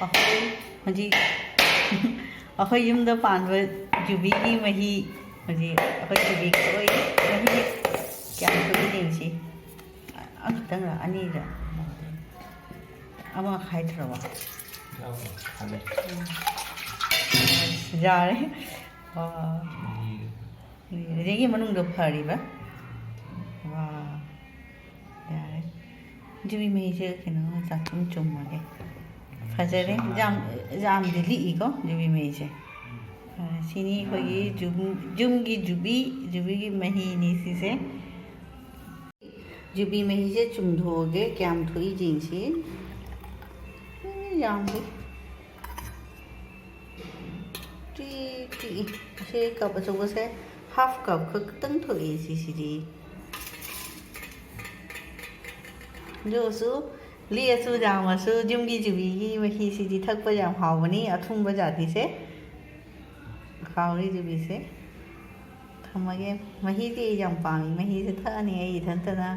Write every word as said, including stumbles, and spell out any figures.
ꯑꯩꯈꯣꯏ ꯍꯧꯖꯤꯛ ꯑꯩꯈꯣꯏ ꯌꯨꯝꯗ ꯄꯥꯟꯕ ꯌꯨꯕꯤꯒꯤ ꯃꯍꯤ, ꯍꯧꯖꯤꯛ ꯑꯩꯈꯣꯏ ꯌꯨꯕꯤꯒꯤ ꯑꯣꯏ ꯃꯍꯤ ꯀꯌꯥꯝ ꯊꯣꯛꯏ ꯌꯦꯡꯁꯤ꯫ ꯑꯃꯈꯛꯇꯪꯔ, ꯑꯅꯤꯔ? ꯑꯃ ꯈꯥꯏꯗ꯭ꯔꯕ? ꯌꯥꯔꯦ꯫ ꯋꯥ꯫ ꯑꯗꯒꯤ ꯃꯅꯨꯡꯗ ꯐꯔꯤꯕ? ꯋꯥ꯫ ꯌꯥꯔꯦ꯫ ꯌꯨꯕꯤ ꯃꯍꯤꯁꯦ ꯀꯩꯅꯣ ꯆꯥꯛꯈꯨꯝ ꯆꯨꯝꯃꯒꯦ꯫ ꯐꯖꯔꯦ꯫ ꯌꯥꯝ, ꯌꯥꯝꯗꯤ ꯂꯤꯛꯏꯀꯣ ꯌꯨꯕꯤ ꯃꯍꯤꯁꯦ꯫ ꯐꯔꯦ꯫ ꯁꯤꯅꯤ ꯑꯩꯈꯣꯏꯒꯤ ꯌꯨꯝ, ꯌꯨꯝꯒꯤ ꯌꯨꯕꯤ, ꯌꯨꯕꯤꯒꯤ ꯃꯍꯤꯅꯤ ꯁꯤꯁꯦ꯫ ꯌꯨꯕꯤ ꯃꯍꯤꯁꯦ ꯆꯨꯝꯊꯣꯛꯑꯒꯦ, ꯀꯌꯥꯝ ꯊꯣꯛꯏ ꯌꯦꯡꯁꯤ꯫ ꯎꯝ, ꯌꯥꯝꯗꯦ꯫ T T. ꯁꯤ ꯀꯞ ꯑꯆꯧꯕꯁꯦ half cup ꯈꯛꯇꯪ ꯊꯣꯛꯏ ꯁꯤꯁꯤꯗꯤ꯫ ꯑꯗꯨ ꯑꯣꯏꯔꯁꯨ, ꯂꯤꯛꯑꯁꯨ ꯌꯥꯝꯃꯁꯨ ꯌꯨꯝꯒꯤ ꯌꯨꯕꯤꯒꯤ ꯃꯍꯤꯁꯤꯗꯤ ꯊꯛꯄ ꯌꯥꯝ ꯍꯥꯎꯕꯅꯤ, ꯑꯊꯨꯝꯕ ꯖꯥꯇꯤꯁꯦ꯫ ꯍꯥꯎꯔꯤ ꯌꯨꯕꯤꯁꯦ꯫ ꯊꯝꯃꯒꯦ꯫ ꯃꯍꯤꯗꯤ ꯑꯩ ꯌꯥꯝ ꯄꯥꯝꯃꯤ꯫ ꯃꯍꯤꯁꯦ ꯊꯛꯑꯅꯤ ꯑꯩ ꯏꯊꯟꯇꯅ꯫